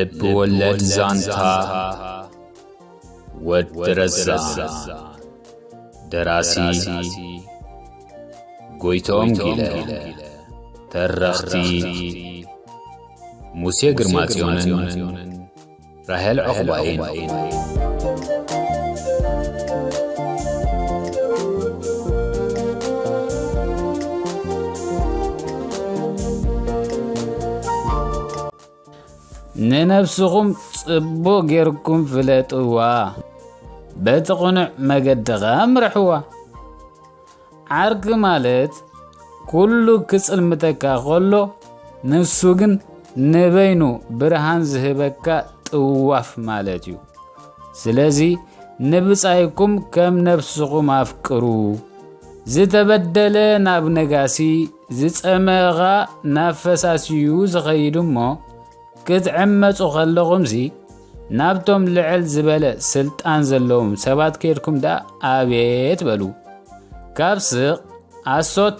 ልብ ወለድ ዛንታ ወዲ ረዛ። ደራሲ ጎይቶም ጊለ። ተረኽቲ ሙሴ ግርማጽዮንን ራሄል ዑቕባይን። ንነብስኹም ጽቡቕ ጌርኩም ፍለጥዋ፣ በቲ ቅኑዕ መገዲ ኸኣ ምርሕዋ። ዓርኪ ማለት ኩሉ ክጽልምተካ ኸሎ፣ ንሱ ግን ንበይኑ ብርሃን ዝህበካ ጥዋፍ ማለት እዩ። ስለዚ ንብጻይኩም ከም ነፍስኹም ኣፍቅሩ። ዝተበደለ ናብ ነጋሲ፣ ዝጸመኣ ኸኣ ናብ ፈሳሲ'ዩ ዝኸይድ እሞ፣ ክትዕመጹ ከለኹምሲ፣ ናብቶም ልዕል ዝበለ ስልጣን ዘለዎም ሰባት ኬድኩም ደኣ ኣቤት በሉ። ካብ ስቕ ኣሶት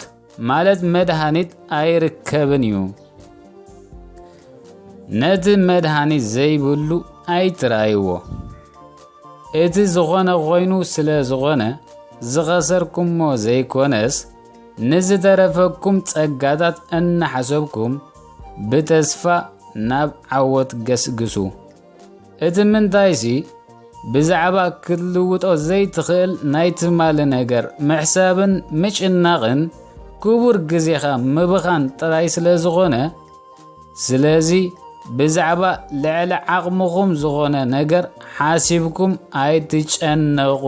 ማለት መድሃኒት ኣይርከብን እዩ። ነቲ መድሃኒት ዘይብሉ ኣይትርኣይዎ። እቲ ዝኾነ ኾይኑ ስለ ዝኾነ፣ ዝኸሰርኩሞ ዘይኮነስ፣ ንዝተረፈኩም ጸጋታት እናሓሰብኩም፣ ብተስፋ ናብ ዓወት ገስግሱ። እቲ ምንታይሲ፣ ብዛዕባ ክትልውጦ ዘይትኽእል ናይ ትማሊ ነገር ምሕሳብን ምጭናቕን፣ ክቡር ግዜኻ ምብኻን ጥራይ ስለ ዝኾነ፣ ስለዚ ብዛዕባ ልዕሊ ዓቕምኹም ዝኾነ ነገር ሓሲብኩም ኣይትጨነቑ።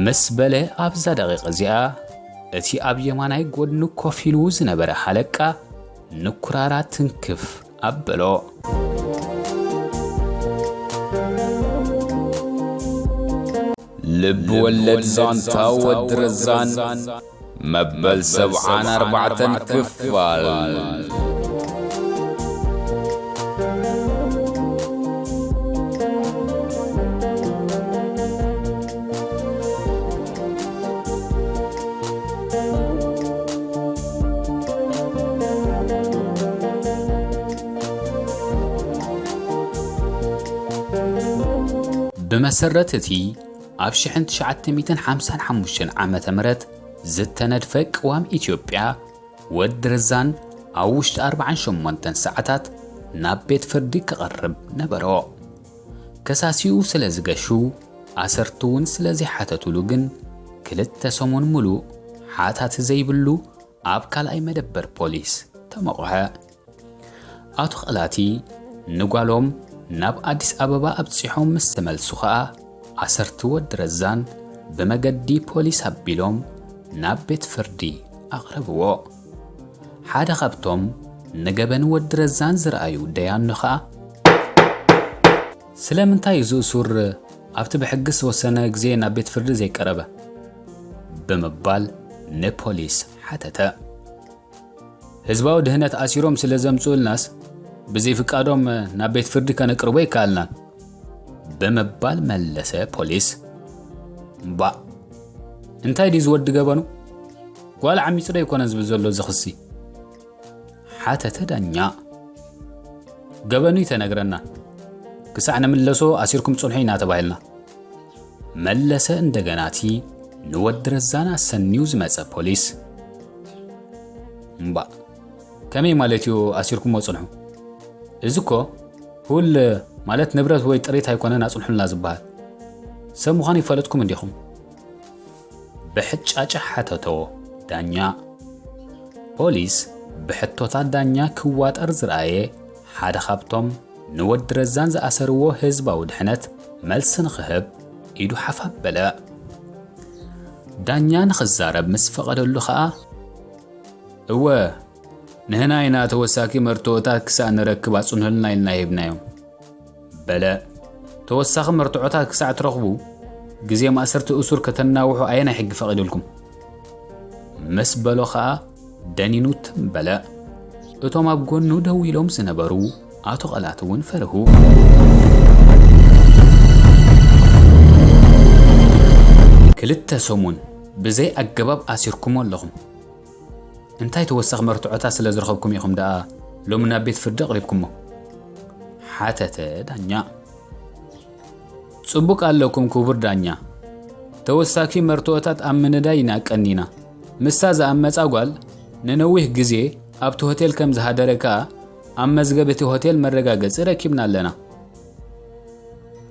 ምስ በለ ኣብዛ ደቂቕ እዚኣ፣ እቲ ኣብ የማናይ ጎድኑ ኮፍ ኢሉ ዝነበረ ሃለቃ ንኩራራ ትንክፍ ኣበሎ። ልብ ወለድ ዛንታ ወዲ ረዛን መበል ሰብዓን ኣርባዕተን ክፋል። ብመሰረት እቲ ኣብ ሽሕን ትሽዓተ ሚእትን ሓምሳን ሓሙሽተን ዓመተ ምህረት ዝተነድፈ ቅዋም ኢትዮጵያ፣ ወዲ ረዛን ኣብ ውሽጢ ኣርባዓን ሸሞንተን ሰዓታት ናብ ቤት ፍርዲ ክቐርብ ነበሮ። ከሳሲኡ ስለ ዝገሹ፣ ኣሰርቱ እውን ስለ ዘይሓተቱሉ ግን፣ ክልተ ሰሙን ምሉእ ሓታቲ ዘይብሉ ኣብ ካልኣይ መደበር ፖሊስ ተመቑሐ። ኣቶ ቐላቲ ንጓሎም ናብ ኣዲስ ኣበባ ኣብጺሖም ምስ ተመልሱ ኸኣ፣ ኣሰርቲ ወዲ ረዛን ብመገዲ ፖሊስ ኣቢሎም ናብ ቤት ፍርዲ ኣቕረብዎ። ሓደ ካብቶም ንገበን ወዲ ረዛን ዝረኣዩ ደያኑ ኸኣ፣ "ስለምንታይ እዩ እዚ እሱር ኣብቲ ብሕጊ ዝተወሰነ ግዜ ናብ ቤት ፍርዲ ዘይቀረበ?" ብምባል ንፖሊስ ሓተተ። "ህዝባዊ ድህነት ኣሲሮም ስለ ዘምጽኡልናስ፣ ብዘይፍቃዶም ናብ ቤት ፍርዲ ከነቅርቦ ኣይከኣልናን" ብምባል መለሰ ፖሊስ። "እምባእ፣ እንታይ ድዩ ዝወዲ ገበኑ? ጓል ዓሚጹ ዶ ኣይኮነን ዝብል ዘሎ እዚ ክሲ?" ሓተተ ዳኛ። "ገበኑ ይተነግረና፣ ክሳዕ ንምለሶ ኣሲርኩም ጽንሑ ኢና ተባሂልና" መለሰ እንደገና እቲ ንወዲ ረዛን ኣሰንዩ ዝመጸ ፖሊስ። "እምባእ፣ ከመይ ማለት እዩ ኣሲርኩሞ ጽንሑ? እዚ እኮ ሁል ማለት ንብረት ወይ ጥሪት ኣይኮነን ኣጽንሑልና ዝበሃል። ሰብ ምዃን ይፈለጥኩም እንዲኹም?" ብሕጫጫ ሓተቶ ዳኛ። ፖሊስ ብሕቶታት ዳኛ ክዋጠር ዝረኣየ ሓደ ካብቶም ንወዲ ረዛን ዝኣሰርዎ ህዝባዊ ድሕነት መልሲ ንኽህብ ኢዱ ሓፍ ኣበለ። ዳኛ ንኽዛረብ ምስ ፈቐደሉ ኸኣ፣ "እወ፣ ንህና ኢና ተወሳኪ መርትዖታት ክሳእ ንረክብ ኣጽንሑልና" ኢልና ሂብናዮም በለ። "ተወሳኺ መርትዖታት ክሳዕ ትረኽቡ፣ ግዜ ማእሰርቲ እሱር ከተናውሑ ኣየናይ ሕጊ ፈቒዱልኩም?" ምስ በሎ ኸኣ ደኒኑ ትም በለ። እቶም ኣብ ጎኑ ደው ኢሎም ዝነበሩ ኣቶ ቐላት እውን ፈርሁ። "ክልተ ሰሙን ብዘይ ኣገባብ ኣሲርኩሞ ኣለኹም። እንታይ ተወሳኺ መርትዖታት ስለ ዝረኸብኩም ኢኹም ደኣ ሎሚ ናብ ቤት ፍርዲ ኣቕሪብኩሞ?" ሓተተ ዳኛ። ጽቡቕ ኣለኩም ክቡር ዳኛ። ተወሳኪ መርትኦታት ኣብ ምንዳይ ኢና ቀኒና። ምስታ ዝኣመጻ ጓል ንነዊህ ግዜ ኣብቲ ሆቴል ከም ዝሃደረ ከኣ ኣብ መዝገብ እቲ ሆቴል መረጋገጺ ረኪብና ኣለና።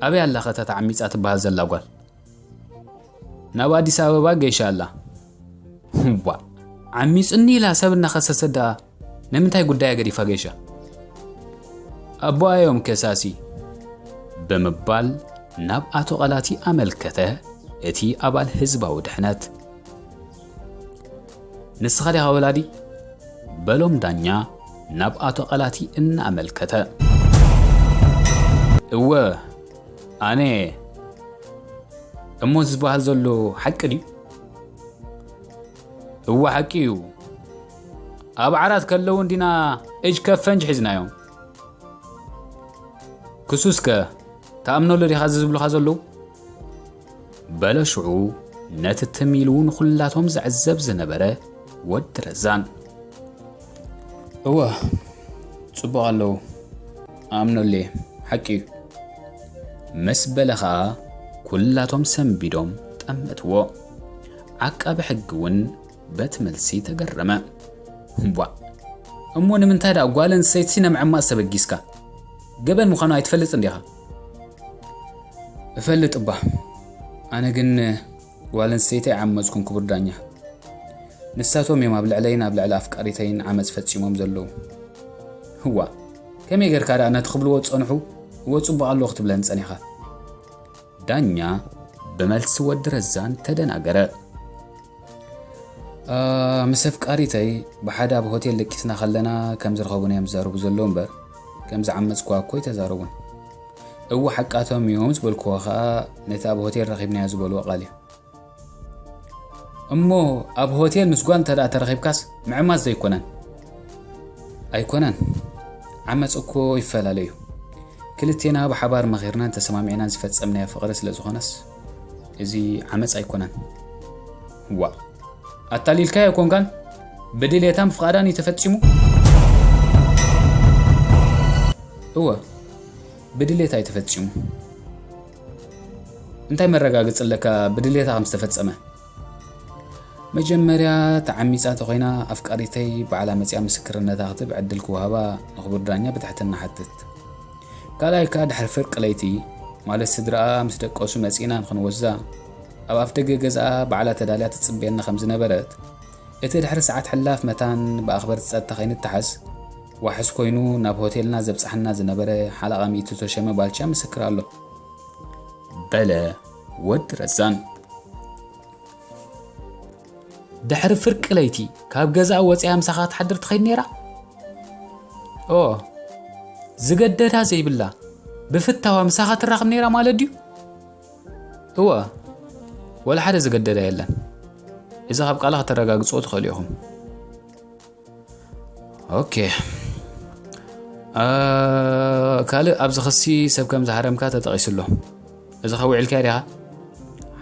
ኣበይ ኣላ ኸ እታ ተዓሚጻ ትበሃል ዘላ ጓል? ናብ ኣዲስ ኣበባ ገይሻ ኣላ። ዋ፣ ዓሚጹኒ ኢላ ሰብ እናኸሰሰት ደኣ ንምንታይ ጉዳያ ገዲፋ ገይሻ? ኣቦኣ እዮም ከሳሲ፣ ብምባል ናብ ኣቶ ቐላቲ ኣመልከተ እቲ ኣባል ህዝባዊ ድሕነት። ንስኻ ዲኻ ወላዲ? በሎም ዳኛ ናብ ኣቶ ቐላቲ እናኣመልከተ። እወ፣ ኣነ እየ። እሞ ዝበሃል ዘሎ ሓቂ ድዩ? እወ፣ ሓቂ እዩ። ኣብ ዓራት ከለዉ እንዲና እጅ ከፍ ፈንጅ ሒዝናዮም። ክሱስከ ትኣምነሉ ዲኻ እዚ ዝብሉኻ ዘለዉ? በለ ሽዑ ነቲ ትም ኢሉ ንኹላቶም ዝዕዘብ ዝነበረ ወዲ ረዛን። እወ፣ ጽቡቕ ኣለዉ። ኣምነሉ እየ። ሓቂ እዩ። ምስ በለ ኸኣ ኩላቶም ሰንቢዶም ጠመትዎ። ዓቃቢ ሕጊ እውን በቲ መልሲ ተገረመ። እምቧ፣ እሞ ንምንታይ ደኣ ጓል ኣንስተይቲ ነምዕማጽ ተበጊስካ? ገበን ምዃኑ ኣይትፈልጥን ዲኻ? እፈልጥ እባ። ኣነ ግን ጓል ኣንስተይቲ ኣይዓመጽኩን ክቡር ዳኛ። ንሳቶም እዮም ኣብ ልዕለይን ኣብ ልዕሊ ኣፍቃሪተይን ዓመጽ ፈጺሞም ዘለዉ። ህዋ፣ ከመይ ጌርካ ደኣ ነቲ ክብልዎ ዝጸንሑ እወ ጽቡቕ ኣለዎ ክትብለኒ ጸኒኻ? ዳኛ ብመልሲ ወዲ ረዛን ተደናገረ። ኣ፣ ምስ ኣፍቃሪተይ ብሓደ ኣብ ሆቴል ደቂስና ከለና ከም ዝረኸቡና እዮም ዝዛረቡ ዘለዉ እምበር፣ ከም ዝዓመጽኩዋ እኮ ኣይተዛረቡን። እወ ሓቃቶም እዮም ዝበልኩዎ ኸኣ ነቲ ኣብ ሆቴል ረኺብናዮ ዝበልዎ ቃል እዩ። እሞ ኣብ ሆቴል ምስ ጓል እንተ ደኣ ተረኺብካስ ምዕማጽ ዘይኮነን? ኣይኮነን። ዓመጽ እኮ ይፈላለ እዩ። ክልቴና ብሓባር መኺርናን ተሰማሚዕናን ዝፈጸምናዮ ፍቕሪ ስለ ዝኾነስ፣ እዚ ዓመጽ ኣይኮነን። ዋእ! ኣታሊልካዮ ኣይኮንካን? ብድሌታን ፍቓዳን እዩ ተፈጺሙ? እወ፣ ብድሌታ እዩ ተፈጺሙ። እንታይ መረጋገጺ ኣለካ ብድሌታ ከም ዝተፈጸመ? መጀመርያ ተዓሚጻ ተኾይና፣ ኣፍቃሪተይ ባዕላ መጺኣ ምስክርነታ ክትህብ ዕድል ክወሃባ ንኽቡር ዳኛ ብትሕትና እሓትት። ካልኣይ ከኣ ድሕሪ ፍርቂ ለይቲ፣ ማለት ስድራኣ ምስ ደቀሱ መጺእና ንኽንወስዳ፣ ኣብ ኣፍደገ ገዝኣ ባዕላ ተዳልያ ትጽበየና ከም ዝነበረት፣ እቲ ድሕሪ ሰዓት ሕላፍ መታን ብኣኽበርቲ ጸጥታ ከይንተሓዝ ዋሕስ ኮይኑ ናብ ሆቴልና ዘብጽሓና ዝነበረ ሓለቓ ሚእቲ ተሸመ ባልቻ ምስክር ኣሎ። በለ ወዲ ረዛን። ድሕሪ ፍርቂ ለይቲ ካብ ገዛኣ ወጺኣ ምሳኻ ትሓድር ትኸይድ ነይራ? ኦ፣ ዝገደዳ ዘይብላ፣ ብፍታዋ ምሳኻ ትራኸብ ነይራ ማለት ድዩ? እወ፣ ወላ ሓደ ዝገደዳ የለን። እዚ ካብ ቃላ ከተረጋግጽዎ ትኽእሉ ኢኹም። ኦኬ። ኣ፣ ካልእ ኣብዚ ክሲ ሰብ ከም ዝሃረምካ ተጠቒሱ ኣሎ። እዚ ኸ ውዒልካዮ ዲኻ?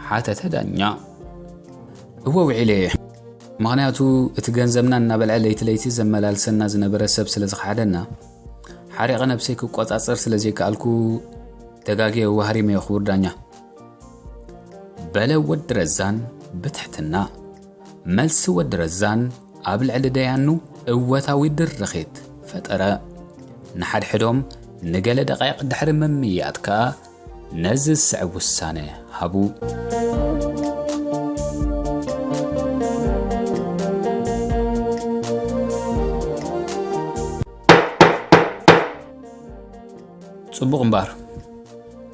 ሓተተ ዳኛ። እወ፣ ውዒለ እየ። ምኽንያቱ፣ እቲ ገንዘብና እናበልዐ ለይቲ ለይቲ ዘመላልሰና ዝነበረ ሰብ ስለ ዝኸሓደና፣ ሓሪቐ ነብሰይ ክቆጻጸር ስለ ዘይከኣልኩ፣ ተጋግየ እወ ሃሪመዮ ክቡር ዳኛ። በለ ወዲ ረዛን ብትሕትና። መልሲ ወዲ ረዛን ኣብ ልዕሊ ደያኑ እወታዊ ድርኺት ፈጠረ። ንሓድሕዶም ንገለ ደቃይቕ ድሕሪ ምምይያጥ ከኣ ነዚ ዝስዕብ ውሳነ ሃቡ። ጽቡቕ እምበኣር፣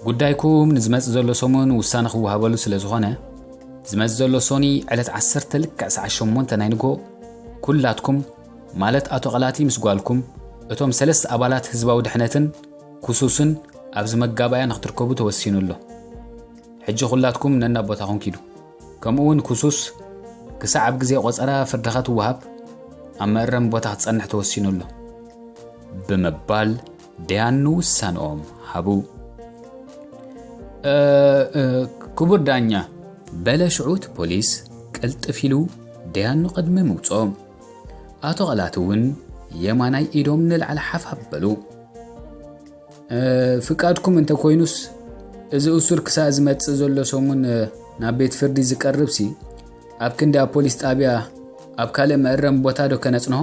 ጉዳይኩም ንዝመጽእ ዘሎ ሰሙን ውሳነ ክወሃበሉ ስለ ዝኾነ፣ ዝመጽእ ዘሎ ሶኒ ዕለት ዓሰርተ ልክዕ ሰዓት ሸሞንተ ናይ ንግሆ፣ ኩላትኩም፣ ማለት ኣቶ ቐላቲ ምስ ጓልኩም፣ እቶም ሰለስተ ኣባላት ህዝባዊ ድሕነትን ክሱስን ኣብዚ መጋባእያ ንክትርከቡ ተወሲኑ ኣሎ። ሕጂ ኩላትኩም ነናብ ቦታኹም ኪዱ። ከምኡ እውን ክሱስ ክሳዕ ኣብ ግዜ ቆጸራ ፍርድኻ ትወሃብ ኣብ መእረሚ ቦታ ክትጸንሕ ተወሲኑ ኣሎ፣ ብምባል ደያኑ ውሳንኦም ሃቡ። እ፣ እ፣ ክቡር ዳኛ፣ በለ ሽዑ እቲ ፖሊስ ቅልጥፍ ኢሉ ደያኑ ቅድሚ ምውጽኦም። ኣቶ ቐላት እውን የማናይ ኢዶም ንላዕሊ ሓፍ ኣበሉ። ፍቃድኩም እንተኮይኑስ፣ እዚ እሱር ክሳብ ዝመጽእ ዘሎ ሰሙን ናብ ቤት ፍርዲ ዝቀርብሲ፣ ኣብ ክንዲ ኣብ ፖሊስ ጣብያ ኣብ ካልእ መእረሚ ቦታ ዶ ከነጽንሆ?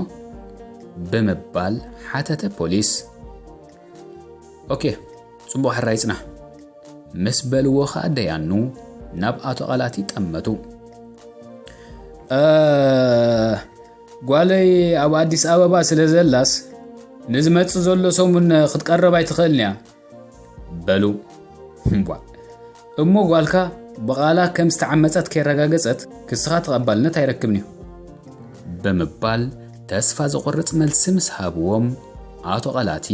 ብምባል ሓተተ ፖሊስ። ኦኬ፣ ጽቡቕ ሕራይ ጽናሕ፣ ምስ በልዎ ኸኣ ደያኑ ናብ ኣቶ ቐላቲ ጠመቱ። እ፣ ጓለይ ኣብ ኣዲስ ኣበባ ስለ ዘላስ፣ ንዝመጽእ ዘሎ ሰሙን ክትቀርብ ኣይትኽእልን እያ። በሉ። እምቧ። እሞ ጓልካ ብቓላ ከም ዝተዓመጸት ከይረጋገጸት ክስኻ ተቐባልነት ኣይረክብን እዩ። ብምባል ተስፋ ዘቑርጽ መልሲ ምስ ሃብዎም፣ ኣቶ ቐላቲ፣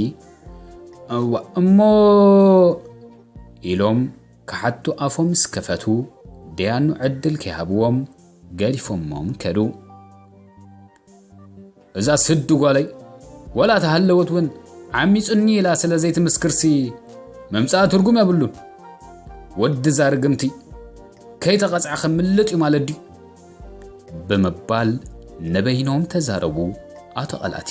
እዋ፣ እሞ ኢሎም ክሓቱ ኣፎም ምስ ከፈቱ፣ ደያኑ ዕድል ከይሃብዎም ገዲፎሞም ከዱ። እዛ ስዲ ጓለይ፣ ወላ ተሃለወት እውን ዓሚጹኒ ኢላ ስለ ዘይትምስክርሲ ምምጻኣ ትርጉም የብሉን። ወዲ እዛ ርግምቲ፣ ከይተቐጽዐ ከምልጥ እዩ ማለት ድዩ? ብምባል ንበይኖም ተዛረቡ ኣቶ ቐላቲ።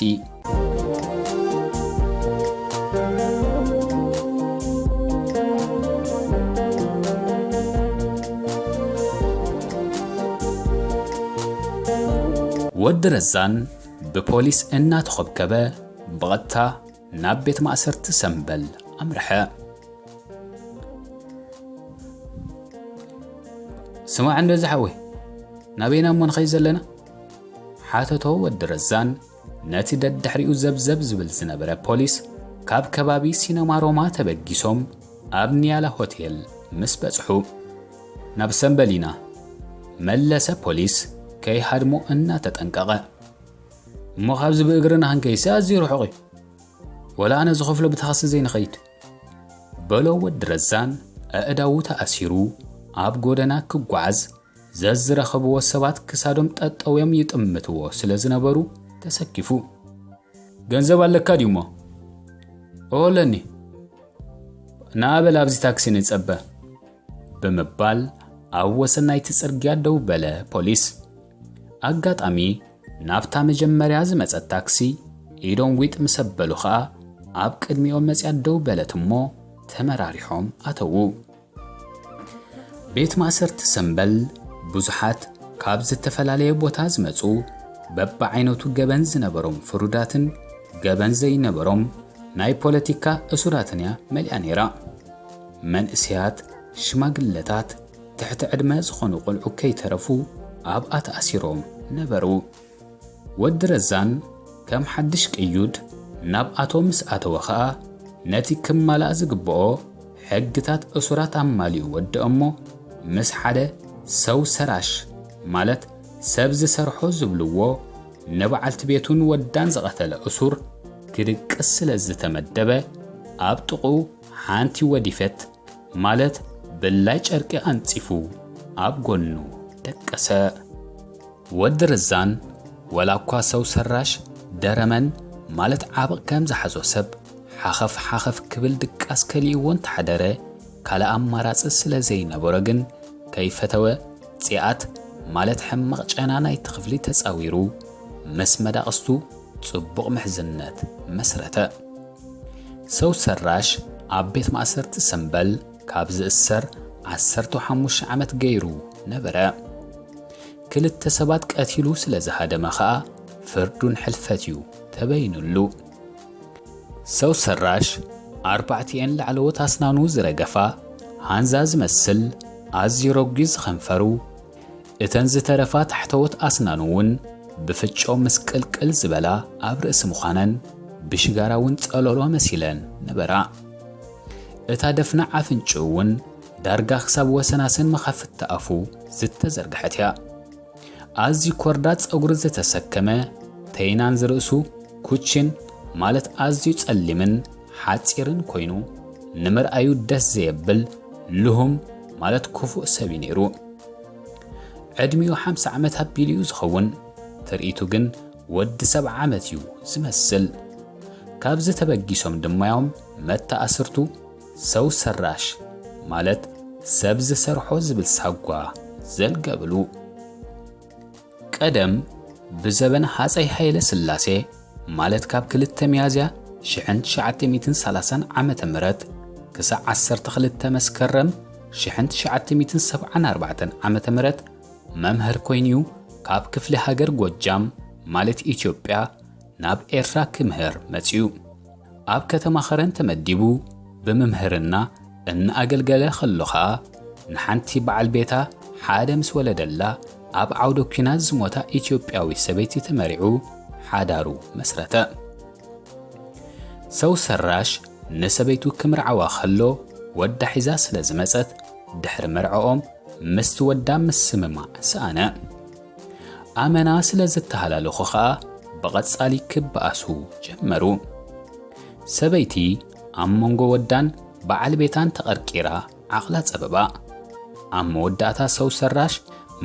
ወዲ ረዛን ብፖሊስ እናተኾብከበ ብቐጥታ ናብ ቤት ማእሰርቲ ሰምበል ኣምርሐ። ስማዕ እንዶ እዚ ሓወይ፣ ናበይና እሞ ንኸይድ ዘለና? ሓተቶ ወዲ ረዛን ነቲ ደድሕሪኡ ዘብዘብ ዝብል ዝነበረ ፖሊስ። ካብ ከባቢ ሲነማ ሮማ ተበጊሶም ኣብ ኒያላ ሆቴል ምስ በጽሑ፣ ናብ ሰምበል ኢና፣ መለሰ ፖሊስ ከይሃድሞ እናተጠንቀቐ። እሞ ካብዚ ብእግርና ክንከይድሲ ኣዝዩ ርሑቕ እዩ። ወላ ኣነ ዝኸፍሎ ብታኽሲ ዘይንኸይድ። በሎ ወዲ ረዛን ኣእዳዉ ተኣሲሩ ኣብ ጎደና ክጓዓዝ፣ ዘዝረኸብዎ ሰባት ክሳዶም ጠጠውዮም ይጥምትዎ ስለ ዝነበሩ ተሰኪፉ። ገንዘብ ኣለካ ድዩ እሞ? እወ ኣለኒ። ንኣበል ኣብዚ ታክሲ ንጸበ። ብምባል ኣብ ወሰን ናይቲ ጽርግያ ደው በለ ፖሊስ። ኣጋጣሚ ናብታ መጀመርያ ዝመጸት ታክሲ ኢዶም ዊጥ ምስ ኣበሉ ኸኣ ኣብ ቅድሚኦም መጽያ ደው በለት እሞ ተመራሪሖም ኣተዉ። ቤት ማእሰርቲ ሰምበል ብዙሓት ካብ ዝተፈላለየ ቦታ ዝመጹ በብዓይነቱ ገበን ዝነበሮም ፍሩዳትን ገበን ዘይነበሮም ናይ ፖለቲካ እሱራትን እያ መሊኣ ነይራ። መንእሰያት፣ ሽማግለታት፣ ትሕቲ ዕድመ ዝኾኑ ቆልዑ ከይተረፉ ኣብኣ ተኣሲሮም ነበሩ። ወዲ ረዛን ከም ሓድሽ ቅዩድ ናብኣቶም ምስ ኣተወ ኸኣ፣ ነቲ ክማላእ ዝግብኦ ሕግታት እሱራት ኣማሊኡ ወድኦ እሞ፣ ምስ ሓደ ሰው ሰራሽ፣ ማለት ሰብ ዝሰርሖ ዝብልዎ፣ ንበዓልቲ ቤቱን ወዳን ዝቐተለ እሱር ክድቅስ ስለ ዝተመደበ፣ ኣብ ጥቕኡ ሓንቲ ወዲፈት፣ ማለት ብላይ ጨርቂ ኣንጺፉ ኣብ ጎኑ ደቀሰ። ወዲ ረዛን፣ ወላ እኳ ሰው ሰራሽ ደረመን፣ ማለት ዓብቕ ከም ዝሓዞ ሰብ ሓኸፍ ሓኸፍ ክብል ድቃስ ከሊእዎ እንተሓደረ፣ ካልእ ኣማራጺ ስለ ዘይነበሮ ግን፣ ከይፈተወ ጽያት፣ ማለት ሕማቕ ጨና ናይቲ ክፍሊ ተጻዊሩ፣ ምስ መዳቕስቱ ጽቡቕ ምሕዝነት መስረተ። ሰው ሰራሽ ኣብ ቤት ማእሰርቲ ሰምበል ካብ ዝእሰር ዓሰርተ ሓሙሽተ ዓመት ገይሩ ነበረ። ክልተ ሰባት ቀቲሉ ስለ ዝሃደመ ኸኣ ፍርዱን ሕልፈት እዩ ተበይኑሉ። ሰው ሰራሽ ኣርባዕቲኤን ላዕለዎት ኣስናኑ ዝረገፋ፣ ሃንዛ ዝመስል ኣዝዩ ረጒዝ ከንፈሩ፣ እተን ዝተረፋ ታሕተዎት ኣስናኑ እውን ብፍጮ ምስቅልቅል ዝበላ ኣብ ርእሲ ምዃነን፣ ብሽጋራ እውን ጸለሎ መሲለን ነበራ። እታ ደፍናዕ ኣፍንጭኡ እውን ዳርጋ ክሳብ ወሰናስን መኻፍቲ ኣፉ ዝተዘርግሐት እያ። ኣዝዩ ኮርዳድ ጸጉሪ ዝተሰከመ፣ ተይናን ዝርእሱ ኩችን፣ ማለት ኣዝዩ ጸሊምን ሓጺርን ኮይኑ፣ ንምርኣዩ ደስ ዘየብል ልሁም፣ ማለት ክፉእ ሰብ እዩ ነይሩ። ዕድሚኡ ሓምሳ ዓመት ኣቢሉ እዩ ዝኸውን። ትርኢቱ ግን ወዲ ሰብዓ ዓመት እዩ ዝመስል። ካብዚ ተበጊሶም ድማ እዮም መተኣስርቱ ሰው ሰራሽ፣ ማለት ሰብ ዝሰርሖ ዝብል ሳጓ ዘልገብሉ። ቀደም ብዘበን ሃጸይ ሃይለ ስላሴ፣ ማለት ካብ ክልተ ሚያዝያ ሽሕን ትሽዓተ ሚእትን ሰላሳን ዓመተ ምህረት ክሳዕ ዓሰርተ ክልተ መስከረም ሽሕን ትሽዓተ ሚእትን ሰብዓን ኣርባዕተን ዓመተ ምህረት መምህር ኮይኑ'ዩ ካብ ክፍለ ሃገር ጎጃም፣ ማለት ኢትዮጵያ፣ ናብ ኤርትራ ክምህር መጺኡ። ኣብ ከተማ ኸረን ተመዲቡ ብምምህርና እናኣገልገለ ኸሎ ኸኣ፣ ንሓንቲ በዓል ቤታ ሓደ ምስ ወለደላ፣ ኣብ ዓውደ ኲናት ዝሞታ ኢትዮጵያዊት ሰበይቲ ተመሪዑ ሓዳሩ መስረተ። ሰው ሰራሽ ንሰበይቱ ክምርዓዋ ኸሎ፣ ወዳ ሒዛ ስለ ዝመጸት፣ ድሕሪ መርዓኦም ምስቲ ወዳ ምስምማዕ ሰኣነ። ኣመና ስለ ዝተሃላለኹ ኸኣ፣ ብቐጻሊ ክበኣሱ ጀመሩ። ሰበይቲ ኣብ መንጎ ወዳን በዓል ቤታን ተቐርቂራ ዓቕላ ጸበባ። ኣብ መወዳእታ ሰው ሰራሽ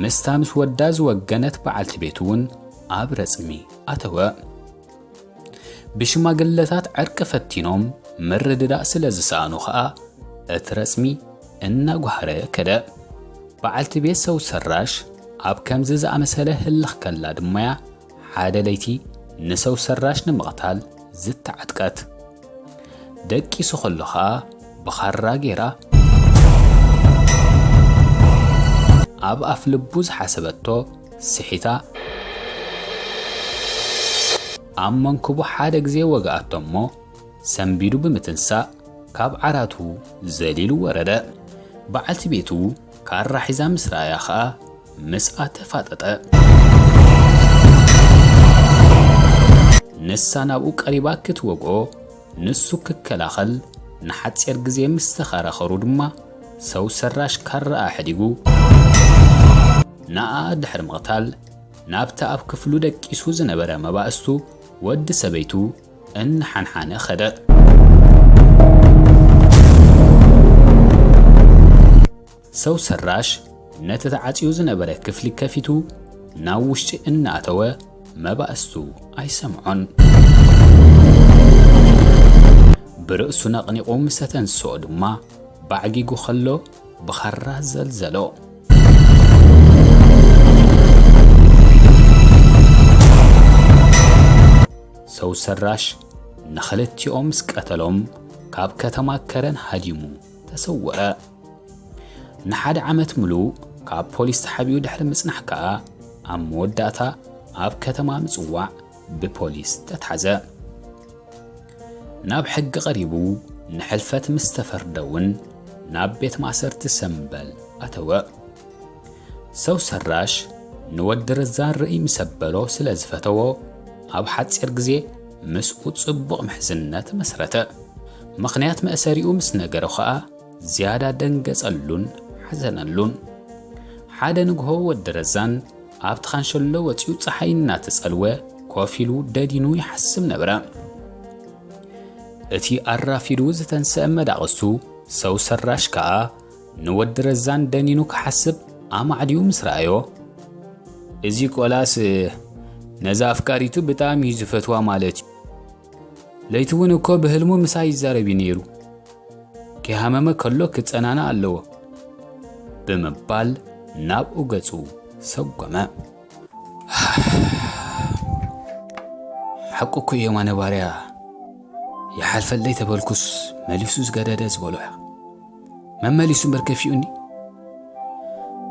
ምስታ ምስ ወዳ ዝወገነት በዓልቲ ቤቱ እውን ኣብ ረጽሚ ኣተወ። ብሽማግለታት ዕርቂ ፈቲኖም ምርድዳእ ስለ ዝሰኣኑ ኸኣ፣ እቲ ረጽሚ እናጓህረ ከደ። በዓልቲ ቤት ሰው ሰራሽ ኣብ ከምዚ ዝኣመሰለ ህልኽ ከላ ድማ'ያ ሓደ ለይቲ ንሰው ሰራሽ ንምቕታል ዝተዓጥቀት። ደቂሱ ከሎ ኸኣ ብኻራ ጌራ ኣብ ኣፍ ልቡ ዝሓሰበቶ ስሒታ ኣብ መንክቡ ሓደ ግዜ ወግኣቶ እሞ ሰንቢዱ ብምትንሳእ ካብ ዓራቱ ዘሊሉ ወረደ። በዓልቲ ቤቱ ካራ ሒዛ ምስ ረኣያ ኸኣ ምስኣ ተፋጠጠ። ንሳ ናብኡ ቀሪባ ክትወግኦ፣ ንሱ ክከላኸል ንሓጺር ግዜ ምስ ተኸራኸሩ ድማ፣ ሰው ሰራሽ ካራኣ ኣሕዲጉ፣ ንኣኣ ድሕሪ ምቕታል፣ ናብቲ ኣብ ክፍሉ ደቂሱ ዝነበረ መባእስቱ ወዲ ሰበይቱ እናሓንሓነ ኸደ። ሰው ሰራሽ ነቲ ተዓጽዩ ዝነበረ ክፍሊ ከፊቱ ናብ ውሽጢ እናኣተወ መባእስቱ ኣይሰምዖን። ብርእሱ ነቕኒቑ ምስ ኣተንስኦ ድማ ባዕጊጉ ኸሎ ብኻራ ዘልዘሎ። ሰው ሰራሽ ንኽልቲኦም ምስ ቀተሎም ካብ ከተማ ከረን ሃዲሙ ተሰወረ። ንሓደ ዓመት ምሉእ ካብ ፖሊስ ተሓቢኡ ድሕሪ ምጽናሕ ከኣ ኣብ መወዳእታ ኣብ ከተማ ምጽዋዕ ብፖሊስ ተታሕዘ። ናብ ሕጊ ቀሪቡ ንሕልፈት ምስ ተፈርደ እውን ናብ ቤት ማእሰርቲ ሰምበል ኣተወ። ሰው ሰራሽ ንወዲ ረዛን ርእይ ምስ ኣበሎ ስለ ዝፈተዎ ኣብ ሓጺር ግዜ ምስኡ ጽቡቕ ምሕዝነት መስረተ። ምኽንያት መእሰሪኡ ምስ ነገሮ ኸኣ ዝያዳ ደንገጸሉን ሓዘነሉን። ሓደ ንግሆ ወዲ ረዛን ኣብቲ ካንሸሎ ወጺኡ ጸሓይ እናተጸልወ ኮፍ ኢሉ ደዲኑ ይሓስብ ነበረ። እቲ ኣራፊዱ ዝተንስአ መዳቕሱ ሰው ሰራሽ ከኣ ንወዲ ረዛን ደኒኑ ክሓስብ ኣማዕድዩ ምስ ረኣዮ፣ እዚ ቆላስ ነዛ ኣፍቃሪቱ ብጣዕሚ እዩ ዝፈትዋ ማለት እዩ። ለይቲ እውን እኮ ብህልሙ ምሳይ ይዛረብ እዩ ነይሩ። ከይሃመመ ከሎ ክጸናና ኣለዎ ብምባል ናብኡ ገጹ ሰጎመ። ሓቁ እኮ እዩ የማነ ባርያ፣ ይሓልፈለይ ተበልኩስ መሊሱ ዝገደደ ዝበሎ። መመሊሱ እምበር ከፊኡኒ።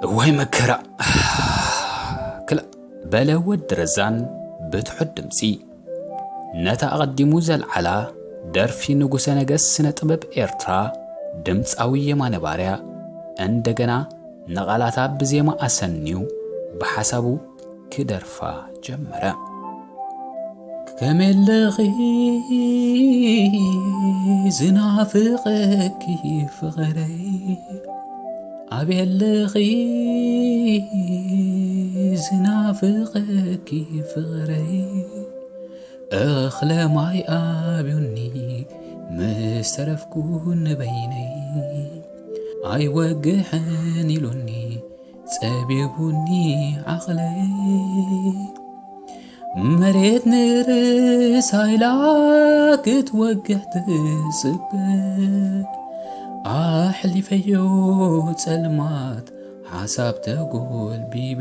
እዋይ መከራ። ክላእ በለ ወዲ ረዛን ብትሑት ድምጺ። ነታ ኣቐዲሙ ዘልዓላ ደርፊ ንጉሰ ነገስት ስነ ጥበብ ኤርትራ ድምጻዊ የማነ ባርያ እንደገና ንቓላታ ብዜማ ኣሰንዩ ብሓሳቡ ክደርፋ ጀመረ። ከመይ ኣለኺ ዝናፍቐኪ ፍቕረይ፣ ኣበይ ኣለኺ ዝናፍቐኪ ፍቕረይ፣ እኽለ ማይ ኣብዩኒ ምስ ተረፍኩ ንበይነይ፣ ኣይወግሕን ኢሉኒ ጸቢቡኒ ዓቕለይ። መሬት ንርእሳ ኢላ ክትወግሕ ትጽበ፣ ኣሕሊፈዮ ጸልማት ሓሳብ ተጎልቢበ።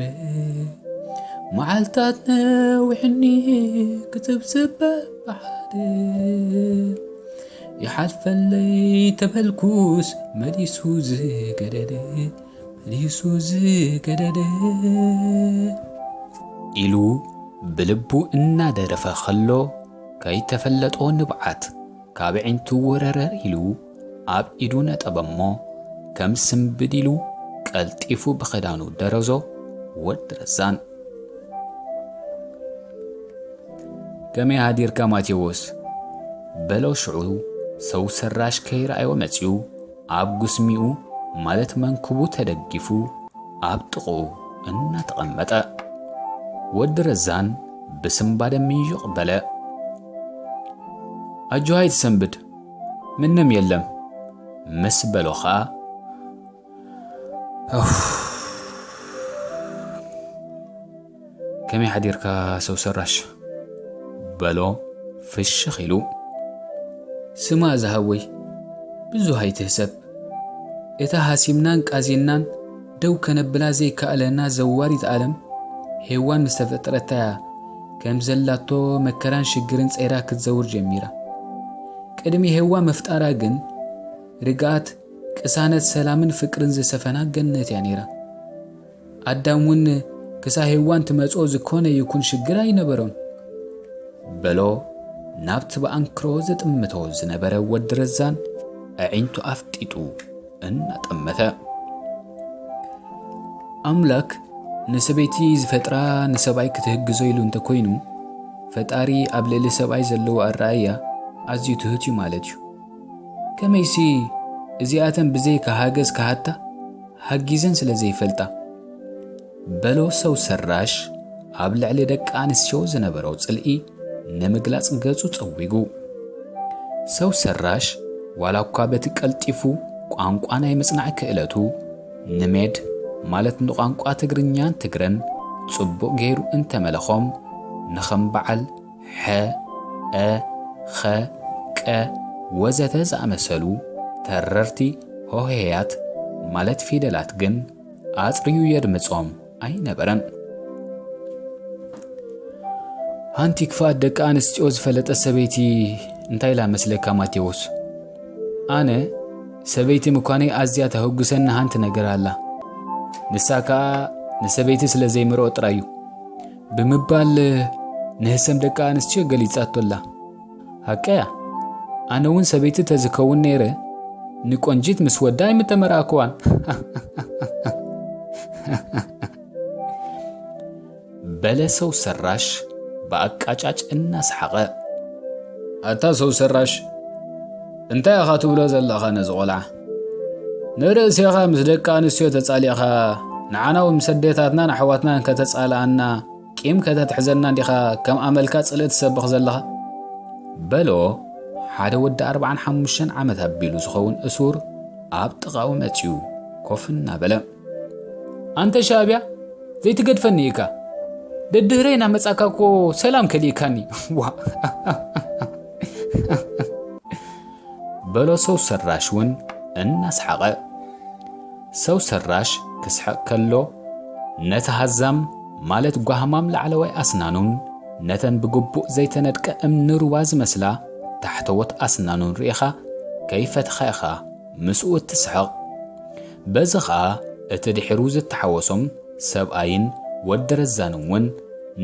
መዓልታት ነዊሕኒ ክትብዝበ ብሓደ ይሓልፈለይ ተበልኩስ መሊሱ ዝገደደ፣ መሊሱ ዝገደደ ኢሉ ብልቡ እናደረፈ ከሎ፣ ከይተፈለጦ ንብዓት ካብ ዕንቱ ውረረር ኢሉ ኣብ ኢዱ ነጠበ እሞ፣ ከም ስምብድ ኢሉ ቀልጢፉ ብኽዳኑ ደረዞ። ወዲ ረዛን። ከመይ ሃዲርካ ማቴዎስ? በሎ ሽዑ ሰው ሰራሽ ከይረኣዮ መጺኡ ኣብ ጉስሚኡ ማለት መንክቡ ተደጊፉ ኣብ ጥቕኡ እናተቐመጠ። ወዲ ረዛን ብስምባደ ምይቕ በለ። ኣጆ ኣይትሰንብድ፣ ምንም የለም ምስ በሎ ኸኣ፣ ኡፍ፣ ከመይ ሓዲርካ ሰው ሰራሽ? በሎ ፍሽኽ ኢሉ። ስማ ዝሃወይ፣ ብዙህ ኣይትህሰብ። እታ ሃሲምናን ቃዚናን ደው ከነብላ ዘይከኣለና ዘዋሪት ዓለም ሄዋን ምስ ተፈጠረታ እያ ከም ዘላቶ መከራን ሽግርን ጸይራ ክትዘውር ጀሚራ። ቅድሚ ሄዋ ምፍጣራ ግን ርግኣት፣ ቅሳነት፣ ሰላምን ፍቅርን ዝሰፈና ገነት እያ ነይራ። ኣዳም እውን ክሳብ ሄዋን ትመጽኦ ዝኾነ ይኹን ሽግር ኣይነበሮን። በሎ ናብቲ ብኣንክሮ ዝጥምቶ ዝነበረ ወዲ ረዛን ኣዒንቱ ኣፍጢጡ እናጠመተ። ኣምላክ ንሰበይቲ ዝፈጥራ ንሰብኣይ ክትህግዞ ኢሉ እንተኮይኑ፣ ፈጣሪ ኣብ ልዕሊ ሰብኣይ ዘለዎ ኣረኣእያ ኣዝዩ ትሑት እዩ ማለት እዩ። ከመይሲ እዚኣተን ብዘይካ ሃገዝ ክሃታ ሃጊዘን ስለ ዘይፈልጣ። በሎ ሰው ሰራሽ ኣብ ልዕሊ ደቂ ኣንስትዮ ዝነበሮ ጽልኢ ንምግላጽ ገጹ ጸዊጉ። ሰው ሰራሽ ዋላ እኳ በቲ ቀልጢፉ ቋንቋ ናይ ምጽናዕ ክእለቱ ንሜድ ማለት ንቋንቋ ትግርኛን ትግረን ጽቡቕ ገይሩ እንተመለኾም፣ ንኸም በዓል ሐ፣ አ፣ ኸ፣ ቀ ወዘተ ዝኣመሰሉ ተረርቲ ሆሄያት ማለት ፊደላት ግን ኣጽርዩ የድምጾም ኣይነበረን። ሓንቲ ክፍኣት ደቂ ኣንስትዮ ዝፈለጠት ሰበይቲ እንታይ ኢላ መስለካ ማቴዎስ? ኣነ ሰበይቲ ምዃነይ ኣዝያ ተህጉሰኒ ሓንቲ ነገር ኣላ። ንሳ ከኣ ንሰበይቲ ስለ ዘይምርኦ ጥራይ እዩ ብምባል ንህሰም ደቂ ኣንስትዮ ገሊጻቶ ኣላ። ሓቀያ፣ ኣነ እውን ሰበይቲ ተዝከውን ነይረ ንቆንጂት ምስ ወዳ ኣይምተመርኣክዋን። በለ ሰው ሰራሽ ብኣቃጫጭ እናሰሓቐ። ኣታ ሰው ሰራሽ፣ እንታይ ኢኻ ትብሎ ዘለኻ ነዚ ቆልዓ? ንርእስኻ ምስ ደቂ ኣንስትዮ ተጻሊእኻ ንዓና እውን ምስ ኣዴታትናን ኣሕዋትናን ከተጻልኣና ቂም ከተትሕዘና እንዲኻ ከም ኣመልካ ጽልኢ ትሰብኽ ዘለኻ? በሎ ሓደ ወዲ ኣርብዓን ሓሙሽተን ዓመት ኣቢሉ ዝኸውን እሱር ኣብ ጥቓኡ መጺኡ ኮፍ እናበለ። ኣንተ ሻዕብያ ዘይትገድፈኒ ኢካ። ደድህረይ እናመጻካ እኮ ሰላም ከሊእካኒ። ዋ። በሎ ሰው ሰራሽ እውን እናሰሓቐ። ሰው ሰራሽ ክስሕቕ ከሎ ነቲ ሃዛም ማለት ጓህማም ላዕለዋይ ኣስናኑን ነተን ብግቡእ ዘይተነድቀ እምኒ ሩባ ዝመስላ ታሕተዎት ኣስናኑን ርኢኻ ከይፈተኻ ኢኻ ምስኡ እትስሕቕ። በዚ ኸኣ እቲ ድሒሩ ዝተሓወሶም ሰብኣይን ወዲ ረዛንን እውን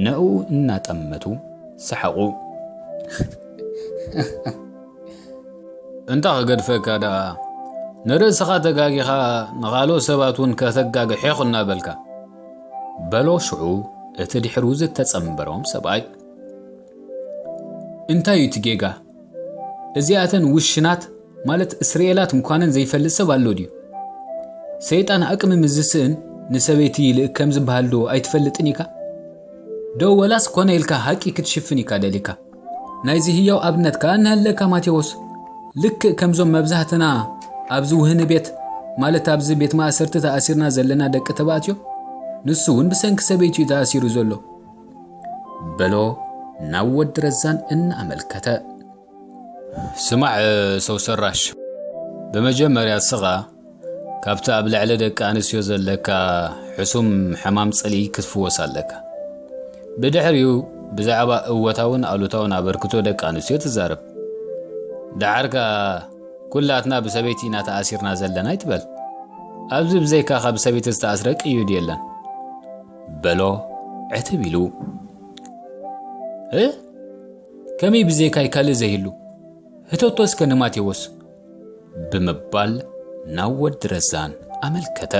ንዕኡ እናጠመቱ ሰሓቑ። እንታ ክገድፈካ ደኣ፣ ንርእስኻ ተጋጊኻ ንኻልኦት ሰባት እውን ከተጋግሕ ኢኹ እናበልካ። በሎ ሽዑ እቲ ድሒሩ ዝተጸንበሮም ሰብኣይ። እንታይ እዩ እቲ ጌጋ? እዚኣተን ውሽናት ማለት እስራኤላት ምዃነን ዘይፈልጥ ሰብ ኣሎ ድዩ? ሰይጣን ኣቅሚ ምስ ዝስእን ንሰበይቲ ይልእክ ከም ዝበሃል ዶ ኣይትፈልጥን ኢካ? ዶ ወላስ ኮነ ኢልካ ሃቂ ክትሽፍን ኢካ ደሊካ? ናይዚ ህያው ኣብነት ከኣ እንሃለካ ማቴዎስ፣ ልክእ ከምዞም መብዛህትና ኣብዚ ውህኒ ቤት ማለት ኣብዚ ቤት ማእሰርቲ ተኣሲርና ዘለና ደቂ ተባዕትዮ፣ ንሱ እውን ብሰንኪ ሰበይቱ እዩ ተኣሲሩ ዘሎ። በሎ ናብ ወዲ ረዛን እናኣመልከተ። ስማዕ ሰው ሰራሽ፣ ብመጀመርያ እስኻ ካብቲ ኣብ ልዕሊ ደቂ ኣንስትዮ ዘለካ ሕሱም ሕማም ጽልኢ ክትፍወስ ኣለካ። ብድሕሪኡ ብዛዕባ እወታውን ኣሉታውን ኣበርክቶ ደቂ ኣንስትዮ ትዛረብ። ደሓር ከኣ ኩላትና ብሰበይቲ ኢና ተኣሲርና ዘለና ኣይትበል። ኣብዚ ብዘይካኻ ብሰበይቲ ዝተኣስረ ቅዩድ የለን። በሎ ዕትብ ኢሉ። እ? ከመይ ብዘይካይ ካልእ ዘይህሉ? ህተቶ እስከ ንማቴዎስ። ብምባል ናብ ወዲ ረዛን ኣመልከተ።